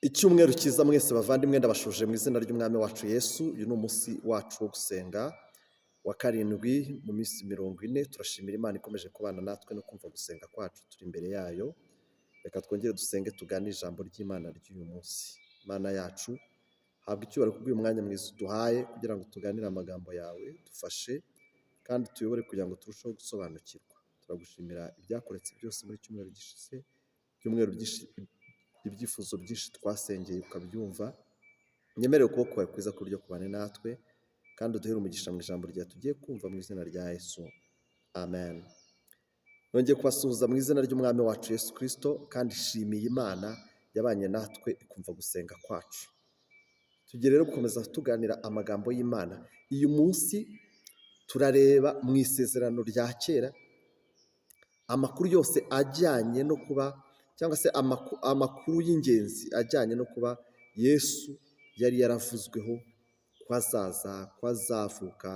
Icyumweru cyiza mwese bavandimwe, ndabashuje mu izina ry'Umwami wacu Yesu. Uyu ni umunsi wacu wo gusenga wa karindwi mu minsi 40. Turashimira Imana ikomeje kubana natwe no kumva gusenga kwacu turi imbere yayo. Reka twongere dusenge tugane ijambo ry'Imana ry'uyu munsi. Imana yacu, habwa icyubahiro kubw'uyu mwanya mwiza uduhaye kugira ngo tuganire amagambo yawe, dufashe kandi tuyobore kugira ngo turusheho gusobanukirwa. Turagushimira ibyakoretse byose muri cyumweru gishize, ibyumweru byinshi, ibyifuzo byinshi twasengeye ukabyumva. Nyemerere ukuboko kwawe kwiza k'uburyo kubane natwe kandi uduhere umugisha mu ijambo ryawe tugiye kumva mu izina rya Yesu. Amen. Nongeye kubasuhuza mu izina ry'Umwami wacu Yesu Kristo, kandi shimiye Imana yabanye natwe ikumva gusenga kwacu. Tugiye rero gukomeza tuganira amagambo y'Imana. Uyu munsi turareba mu isezerano rya kera amakuru yose ajyanye no kuba, cyangwa se amakuru y'ingenzi ajyanye no kuba Yesu yari yaravuzweho ko azaza, ko azavuka.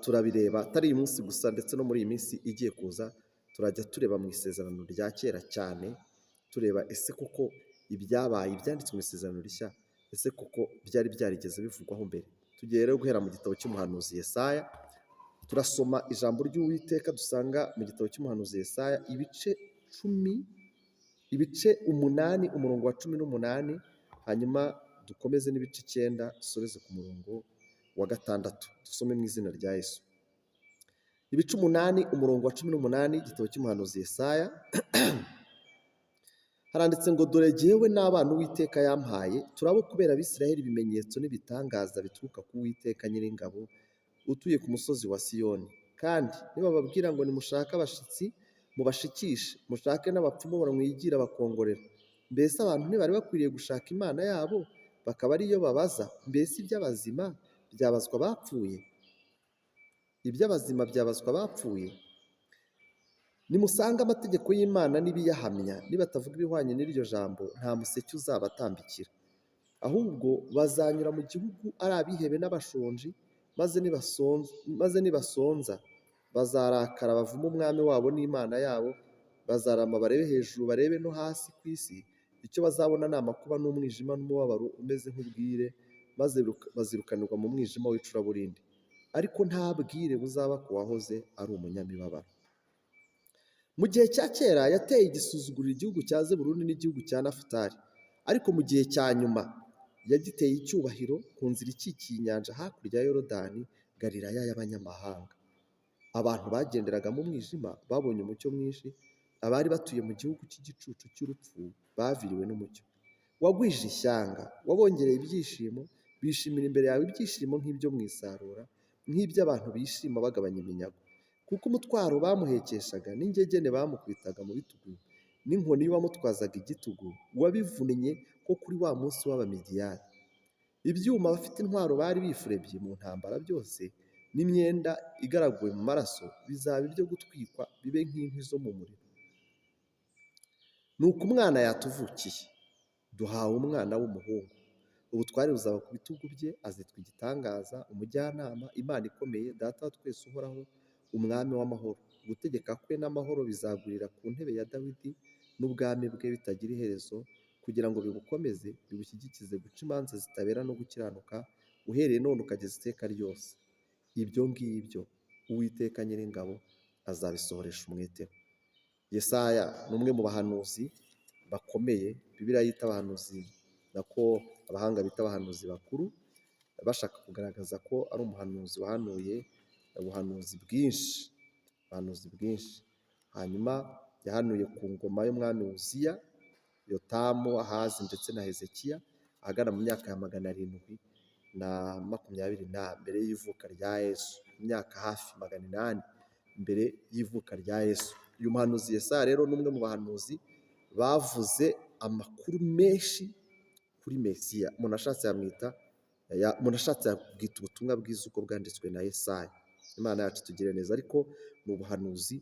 Turabireba atari uyu munsi gusa, ndetse no muri iyi minsi igiye kuza turajya tureba mu isezerano rya kera cyane, tureba ese koko ibyabaye ibyanditswe mu isezerano rishya, ese koko byari byarigeze bivugwaho mbere. Tugiye rero guhera mu gitabo cy'umuhanuzi Yesaya, turasoma ijambo ry'Uwiteka dusanga mu gitabo cy'umuhanuzi Yesaya, ibice 10, ibice 8, umurongo wa 18, hanyuma dukomeze n'ibice 9, dusoreze ku murongo wa 6. Dusome mu izina rya Yesu. Ibice 8, umurongo wa 18, igitabo cy'umuhanuzi Yesaya, haranditse ngo: "Dore jyewe n'abana Uwiteka yampaye turabo kubera Abisirayeli ibimenyetso n'ibitangaza bituruka ku Uwiteka Nyiringabo utuye ku musozi wa Siyoni. Kandi nibababwira ngo nimushake abashitsi mubashikishe, mushake n'abapfumu bamwigira bakongorera. Mbese abantu ntibari bakwiriye gushaka Imana yabo bakaba ariyo babaza? Mbese iby'abazima byabazwa abapfuye? Iby'abazima byabazwa abapfuye? Nimusanga amategeko y'Imana n'ibiyahamya, nibatavuga ibihwanye n'iryo jambo, nta museke uzabatambikira. Ahubwo bazanyura mu gihugu ari abihebe n'abashonji, maze nibasonza bazarakara bavume umwami wabo n'Imana yabo. Bazarama barebe hejuru barebe no hasi ku isi, icyo bazabona ni amakuba n'umwijima n'umubabaro umeze nk'ubwire, maze bazirukanirwa mu mwijima w'icuraburindi. Ariko nta bwire buzaba ku wahoze ari umunyamibabaro." Mu gihe cya kera yateye igisuzuguriro igihugu cya Zebuluni n'igihugu cya Nafutali, ariko mu gihe cya nyuma yagiteye icyubahiro ku nzira ikikiye inyanja hakurya ya Yorodani, Galilaya y'abanyamahanga. Abantu bagenderaga mu mwijima babonye umucyo mwinshi, abari batuye mu gihugu cy'igicucu cy'urupfu baviriwe n'umucyo. Wagwije ishyanga, wabongereye ibyishimo, bishimira imbere yawe ibyishimo nk'ibyo mu isarura, nk'iby'abantu bishima bagabanya iminyago. Kuko umutwaro bamuhekeshaga n'ingegene bamukubitaga mu bitugu n'inkoni y'uwamutwazaga igitugu wabivunnye nko kuri wa munsi w'Abamidiyani. Ibyuma abafite intwaro bari bifurebye mu ntambara byose n'imyenda igaraguwe mu maraso bizaba ibyo gutwikwa bibe nk'inkwi zo mu muriro. Nuko umwana yatuvukiye, duhawe umwana w'umuhungu. Ubutware buzaba ku bitugu bye, azitwa Igitangaza, Umujyanama, Imana ikomeye, Data wa twese uhoraho, Umwami w'amahoro. Gutegeka kwe n'amahoro bizagwirira ku ntebe ya Dawidi n'ubwami bwe bitagira iherezo, kugira ngo bibukomeze, bibushyigikize guca imanza zitabera no gukiranuka, uhereye none ukageza iteka ryose. Ibyo ngibyo Uwiteka Nyiringabo azabisohoresha umwete we." Yesaya ni umwe mu bahanuzi bakomeye Bibiliya yita abahanuzi, nako abahanga bita abahanuzi bakuru, bashaka kugaragaza ko ari umuhanuzi wahanuye ubuhanuzi bwinshi, ubuhanuzi bwinshi. Hanyuma yahanuye ku ngoma y'umwami Uziya, Yotamu, Ahazi ndetse na Hezekiya, ahagana mu myaka ya 720 na mbere y'ivuka rya Yesu, mu myaka hafi 800 mbere y'ivuka rya Yesu. Uyu muhanuzi Yesaya rero ni umwe mu bahanuzi bavuze amakuru menshi kuri Mesiya. Umuntu ashatse yamwita, umuntu ashatse yabwita ubutumwa bwiza uko bwanditswe na Yesaya. Imana yacu itugirire neza, ariko ni ubuhanuzi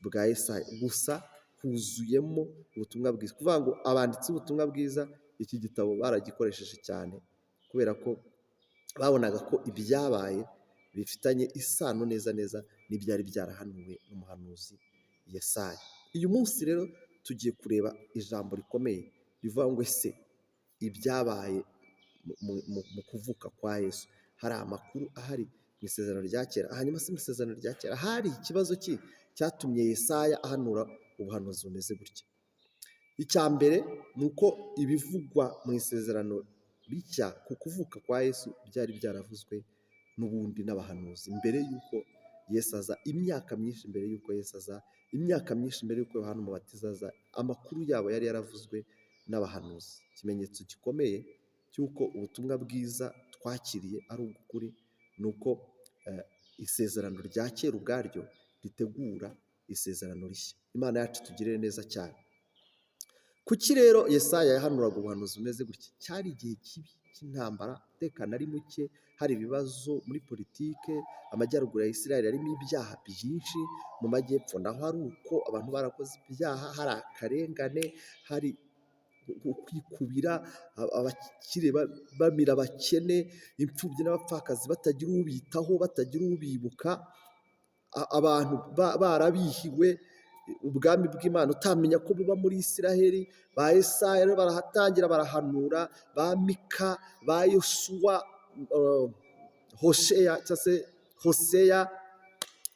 bwa Yesaya gusa huzuyemo ubutumwa bwiza. Kuvuga ngo abanditsi b'ubutumwa bwiza iki gitabo baragikoresheje cyane, kubera ko babonaga ko ibyabaye bifitanye isano neza neza n'ibyari byarahanuwe n'umuhanuzi Yesaya. Uyu munsi rero tugiye kureba ijambo rikomeye rivuga Rivuga ngo ese ibyabaye mu kuvuka kwa Yesu, hari amakuru ahari mu isezerano rya kera? Hanyuma se mu isezerano rya kera hari ikibazo ki cyatumye Yesaya ahanura ubuhanuzi bumeze gutya? Icya mbere ni uko ibivugwa mu isezerano rishya ku kuvuka kwa Yesu byari byaravuzwe n'ubundi n'abahanuzi mbere y'uko Yesu aza, imyaka myinshi mbere y'uko Yesu aza, imyaka myinshi mbere y'uko Yohana Umubatiza aza, amakuru yabo yari yaravuzwe n'abahanuzi. Ikimenyetso gikomeye cy'uko ubutumwa bwiza twakiriye ari ubw'ukuri ni uko isezerano rya kera ubwaryo ritegura isezerano rishya. Imana yacu itugirire neza cyane. Kuki rero Yesaya yahanuraga ubuhanuzi bumeze gutya? Cyari igihe kibi cy'intambara, umutekano ari muke, hari ibibazo muri politike, amajyaruguru ya Isirayeli yarimo ibyaha byinshi, mu majyepfo naho ari uko, abantu barakoze ibyaha, hari akarengane, hari kwikubira, abakire bamira abakene, imfubyi n'abapfakazi batagira ubitaho, batagira ubibuka, abantu barabihiwe, ubwami bw'Imana utamenya ko buba muri Isiraheli. Ba Yesaya rero barahatangira barahanura, ba Mika, ba Yosuwa, Hosheya cyangwa se Hoseya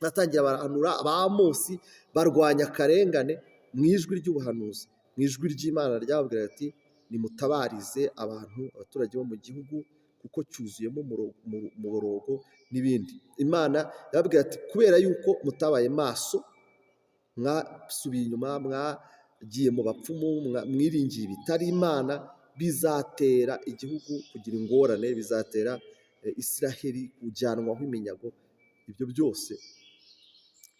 baratangira barahanura, ba Amosi barwanya akarengane mu ijwi ry'ubuhanuzi, mu ijwi ry'Imana ryababwira ati nimutabarize abantu, abaturage bo mu gihugu, kuko cyuzuyemo umuborogo n'ibindi. Imana yababwira ati kubera yuko mutabaye maso, mwasubiye inyuma, mwagiye mu bapfumu, mwiringiye ibitari Imana, bizatera igihugu kugira ingorane, bizatera Isiraheli kujyanwaho iminyago. Ibyo byose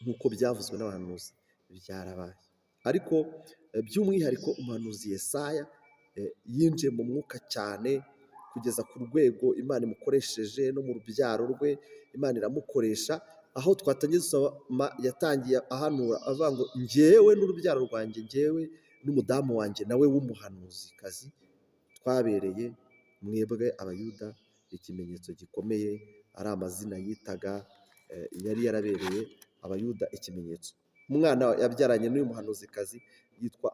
nk'uko byavuzwe n'abahanuzi byarabaye. Ariko by'umwihariko umuhanuzi Yesaya yinjiye mu mwuka cyane kugeza ku rwego Imana imukoresheje, no mu rubyaro rwe Imana iramukoresha. Aho twatangiye dusoma yatangiye ahanura avuga ngo njyewe n'urubyaro rwanjye, njyewe n'umudamu wanjye nawe w'umuhanuzikazi, twabereye mwebwe Abayuda ikimenyetso gikomeye. Ari amazina yitaga, yari yarabereye Abayuda ikimenyetso. Umwana yabyaranye n'uyu muhanuzikazi yitwa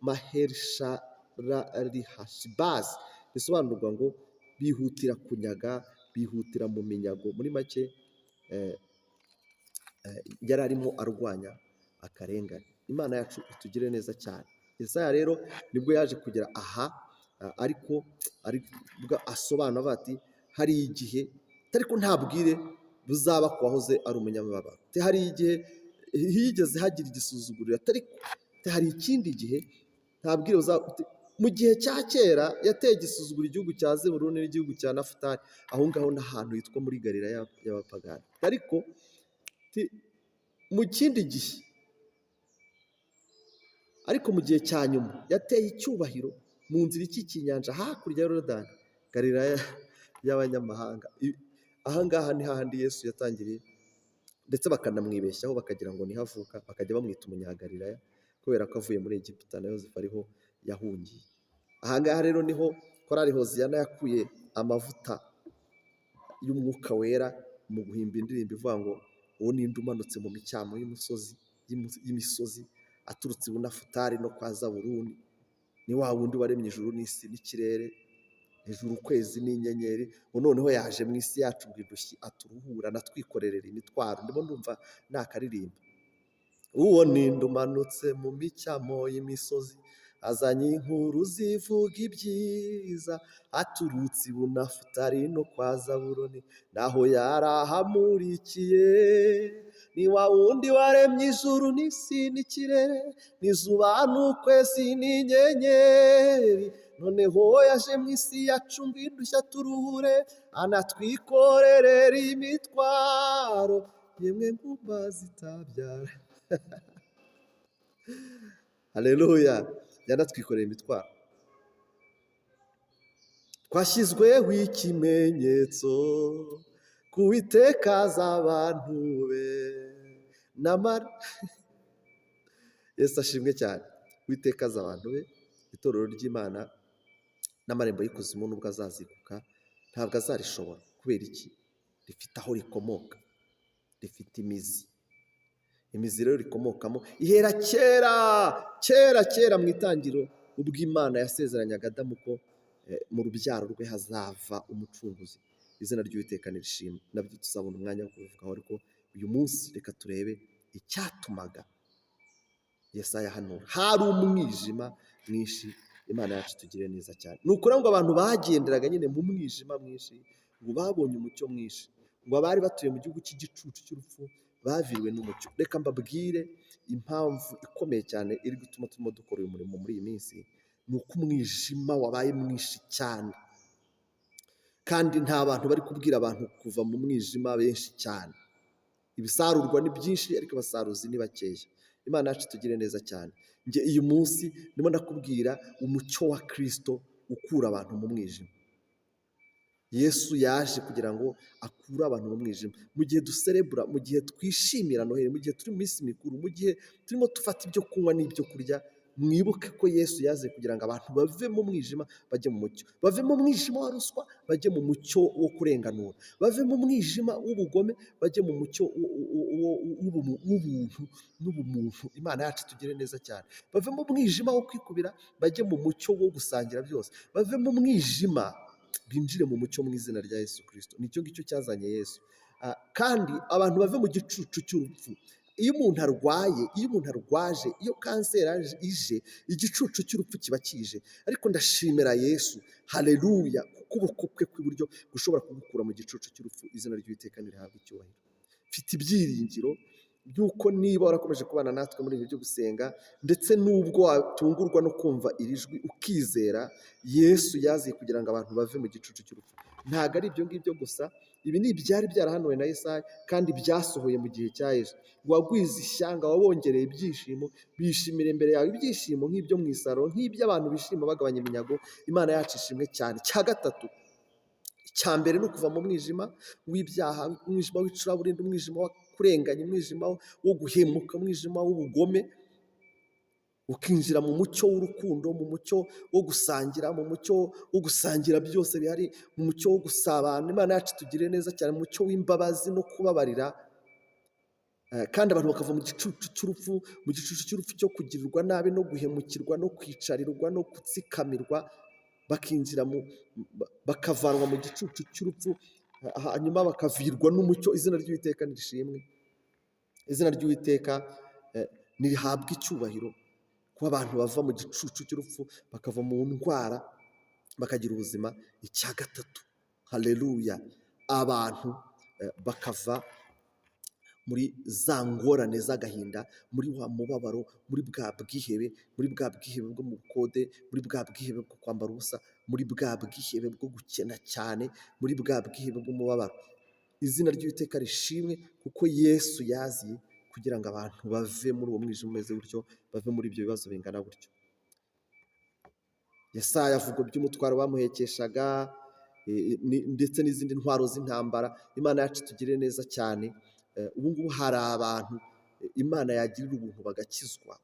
Maherishararihashibazi, bisobanurwa ngo bihutira kunyaga, bihutira mu minyago. Muri make yari arimo arwanya akarengane. Imana yacu itugire neza cyane. Yesaya rero nibwo yaje kugera aha, ariko asobanura avuga ati hari igihe, ariko nta bwire buzaba ku wahoze ari umunyamubabaro. Hari igihe higeze hagira igisuzuguriro, ariko hari ikindi gihe nta bwire buzaba. Mu gihe cya kera yateye igisuzuguro igihugu cya Zebuluni n'igihugu cya Nafutali, aho ngaho n'ahantu hitwa muri Galilaya y'abapagani. Ariko mu kindi gihe, ariko mu gihe cya nyuma yateye icyubahiro mu nzira ikikiye inyanja hakurya ya Yorodani, Galilaya y'abanyamahanga. Aha ngaha ni hahandi Yesu yatangiriye, ndetse bakanamwibeshyaho bakagira ngo niho avuka, bakajya bamwita umunyagalilaya kubera ko avuye muri Egiputa na Yozefu ariho yahungiye. Aha ngaha rero niho korali Hoziyana yakuye amavuta y'umwuka wera mu guhimba indirimbo ivuga ngo uwo ninde umanutse mu micyamo y'imisozi aturutse i Bunafutali no kwa Zaburuni, ni wa wundi waremye ijuru n'isi n'ikirere, hejuru ukwezi n'inyenyeri, ngo noneho yaje mu isi yacu ngo indushyi aturuhura anatwikorerera imitwaro. Ndimo ndumva nakaririmba. Uwo ninde umanutse mu micyamo y'imisozi, azanye inkuru zivuga ibyiza, aturutse i Bunafutali no kwa Zaburoni, naho yarahamurikiye. Ni wa wundi waremye ijuru n'isi n'ikirere, n'izuba n'ukwezi n'inyenyeri, noneho yaje mu isi yacu ngo indushyi aturuhure, anatwikorerera imitwaro, yemwe ngumba zitabyara. Haleluya! Yanatwikoreye imitwaro. Twashyizweho ikimenyetso ku Uwiteka z'abantu be. Yesu ashimwe cyane. Uwiteka azi abantu be, itorero ry'Imana n'amarembo y'ikuzimu nubwo azazikuka ntabwo azarishobora. Kubera iki? Rifite aho rikomoka, rifite imizi. Imizi rero rikomokamo ihera kera kera kera mu itangiriro, ubwo Imana yasezeranyaga Adamu ko mu rubyaro rwe hazava umucunguzi. Izina ry'Uwiteka nirishimwe. Nabyo tuzabona umwanya wo kubivugaho, ariko uyu munsi reka turebe icyatumaga Yesaya ahanura. Hari umwijima mwinshi. Imana yacu itugirire neza cyane. Ni ukuri ngo abantu bagenderaga nyine mu mwijima mwinshi ngo babonye umucyo mwinshi, ngo abari batuye mu gihugu cy'igicucu cy'urupfu baviriwe n'umucyo. Reka mbabwire impamvu ikomeye cyane iri gutuma turimo dukora uyu murimo muri iyi minsi, ni uko umwijima wabaye mwinshi cyane, kandi nta bantu bari kubwira abantu kuva mu mwijima benshi cyane. Ibisarurwa ni byinshi, ariko abasaruzi ni bakeya. Imana yacu itugire neza cyane. Njye uyu munsi ndimo ndakubwira umucyo wa Kirisito ukura abantu mu mwijima. Yesu yaje kugira ngo akure abantu mu mwijima. Mu gihe duserebura, mu gihe twishimira Noheli, mu gihe turi mu minsi mikuru, mu gihe turimo dufata ibyo kunywa n'ibyo kurya, mwibuke ko Yesu yaje kugira ngo abantu bave mu mwijima bajye mu mucyo, bave mu mwijima wa ruswa bajye mu mucyo wo kurenganura, bave mu mwijima w'ubugome bajye mu mucyo w'ubuntu n'ubumuntu. Imana yacu itugire neza cyane. Bave mu mwijima wo kwikubira bajye mu mucyo wo gusangira byose, bave mu mwijima binjire mu mucyo mu izina rya Yesu Kirisito. Nicyo ngicyo cyazanye Yesu. Kandi abantu bave mu gicucu cy'urupfu. Iyo umuntu arwaye, iyo umuntu arwaje, iyo kanseri ije, igicucu cy'urupfu kiba kije. Ariko ndashimira Yesu, haleluya, ukuboko kwe kw'iburyo gushobora kugukura mu gicucu cy'urupfu. Izina ry'Uwiteka nirihabwe icyubahiro. Mfite ibyiringiro by'uko niba warakomeje kubana natwe muri ibi byo gusenga, ndetse n'ubwo watungurwa no kumva iri jwi ukizera, Yesu yaziye kugira ngo abantu bave mu gicucu cy'urupfu. Ntabwo ari ibyo ngibyo gusa, ibi ni ibyari byarahanuwe na Yesaya kandi byasohoye mu gihe cya Yesu. Wagwiza ishyanga, wabongereye ibyishimo, bishimira imbere yawe ibyishimo nk'ibyo mu isaro, nk'iby'abantu bishima bagabanya iminyago. Imana yacu ishimwe cyane. Icya gatatu, icya mbere ni ukuva mu mwijima w'ibyaha, umwijima w'icuraburindi, umwijima wo kurenganya, umwijima wo guhemuka, umwijima w'ubugome, ukinjira mu mucyo w'urukundo, mu mucyo wo gusangira, mu mucyo wo gusangira byose bihari, mu mucyo wo gusabana. Imana yacu itugirire neza cyane, mu mucyo w'imbabazi no kubabarira. Kandi abantu bakava mu gicucu cy'urupfu, mu gicucu cy'urupfu cyo kugirirwa nabi no guhemukirwa no kwicarirwa no gutsikamirwa, bakinjira mu bakavanwa mu gicucu cy'urupfu, hanyuma bakavirwa n'umucyo. Izina ry'Uwiteka nirishimwe, izina ry'Uwiteka nirihabwe icyubahiro. Kuba abantu bava mu gicucu cy'urupfu, bakava mu ndwara, bakagira ubuzima. Icya gatatu, haleluya, abantu bakava muri za ngorane z'agahinda, muri wa mubabaro, muri bwa bwihebe, muri bwa bwihebe bwo mu bukode, muri bwa bwihebe bwo kwambara ubusa, muri bwa bwihebe bwo gukena cyane, muri bwa bwihebe bw'umubabaro. Izina ry'Uwiteka rishimwe, kuko Yesu yaziye kugira ngo abantu bave muri uwo mwijima umeze gutyo, bave muri ibyo bibazo bingana gutyo. Yesaya avuga iby'umutwaro bamuhekeshaga, ndetse n'izindi ntwaro z'intambara. Imana yacu itugirire neza cyane. Ubu ngubu hari abantu Imana yagirira ubuntu bagakizwa,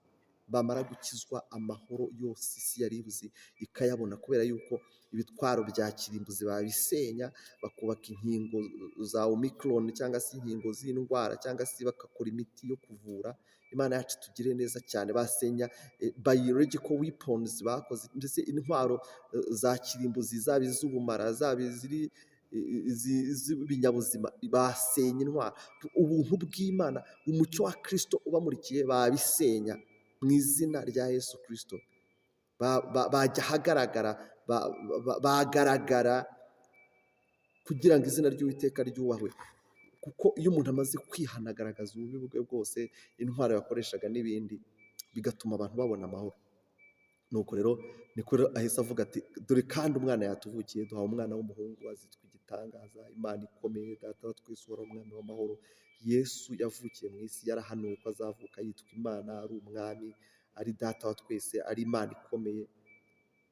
bamara gukizwa amahoro yose isi yari ibuze ikayabona, kubera yuko ibitwaro bya kirimbuzi babisenya, bakubaka inkingo za Omicron cyangwa se inkingo z'indwara, cyangwa se bagakora imiti yo kuvura. Imana yacu itugirire neza cyane. Basenya biological weapons bakoze, ndetse intwaro za kirimbuzi, zaba iz'ubumara, zaba iziri z'ibinyabuzima, basenya intwaro. Ubuntu bw'Imana, umucyo wa Kirisito ubamurikiye, babisenya mu izina rya Yesu Kirisito. Bajya ahagaragara, bagaragara kugira ngo izina ry'Uwiteka ryubahwe. Kuko iyo umuntu amaze kwihana agaragaza ububi bwe bwose, intwaro yakoreshaga n'ibindi, bigatuma abantu babona amahoro. Nuko rero niko ahise avuga ati: "Dore kandi umwana yatuvukiye, duhawe umwana w'umuhungu, azitwa igitangaza, Imana ikomeye, Data wa twese uhoraho, umwami w'amahoro." Yesu yavukiye mu isi yarahanuwe ko azavuka yitwa Imana, ari umwami, ari Data wa twese, ari Imana ikomeye.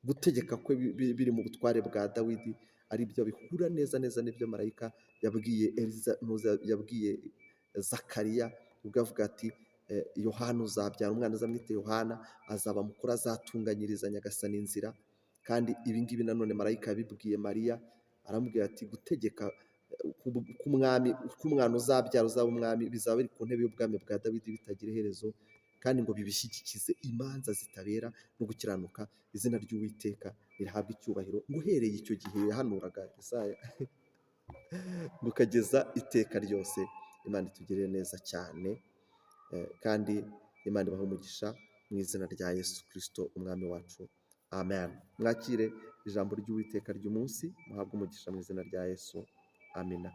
Gutegeka kwe biri mu butware bwa Dawidi, ari byo bihura neza neza n'ibyo marayika yabwiye Eliza, yabwiye Zakariya, ubwo avuga ati: "Yohana uzabyara umwana, uzamwite Yohana, azaba mukuru, azatunganyiriza Nyagasani inzira." Kandi ibi ngibi nanone marayika yabibwiye Mariya, aramubwira ati: "Gutegeka k'umwami, k'umwana uzabyara uzaba umwami, bizaba biri ku ntebe y'ubwami bwa Dawidi bitagira iherezo, kandi ngo bibishyigikize imanza zitabera no gukiranuka. Izina ry'Uwiteka rihabwa icyubahiro ngo uhereye icyo gihe yahanuraga Yesaya ngo ukageza iteka ryose. Imana itugirire neza cyane, kandi Imana ibahe umugisha mu izina rya Yesu Kristo umwami wacu, amen. Mwakire ijambo ry'Uwiteka ry'umunsi, muhabwe umugisha mu izina rya Yesu, amina.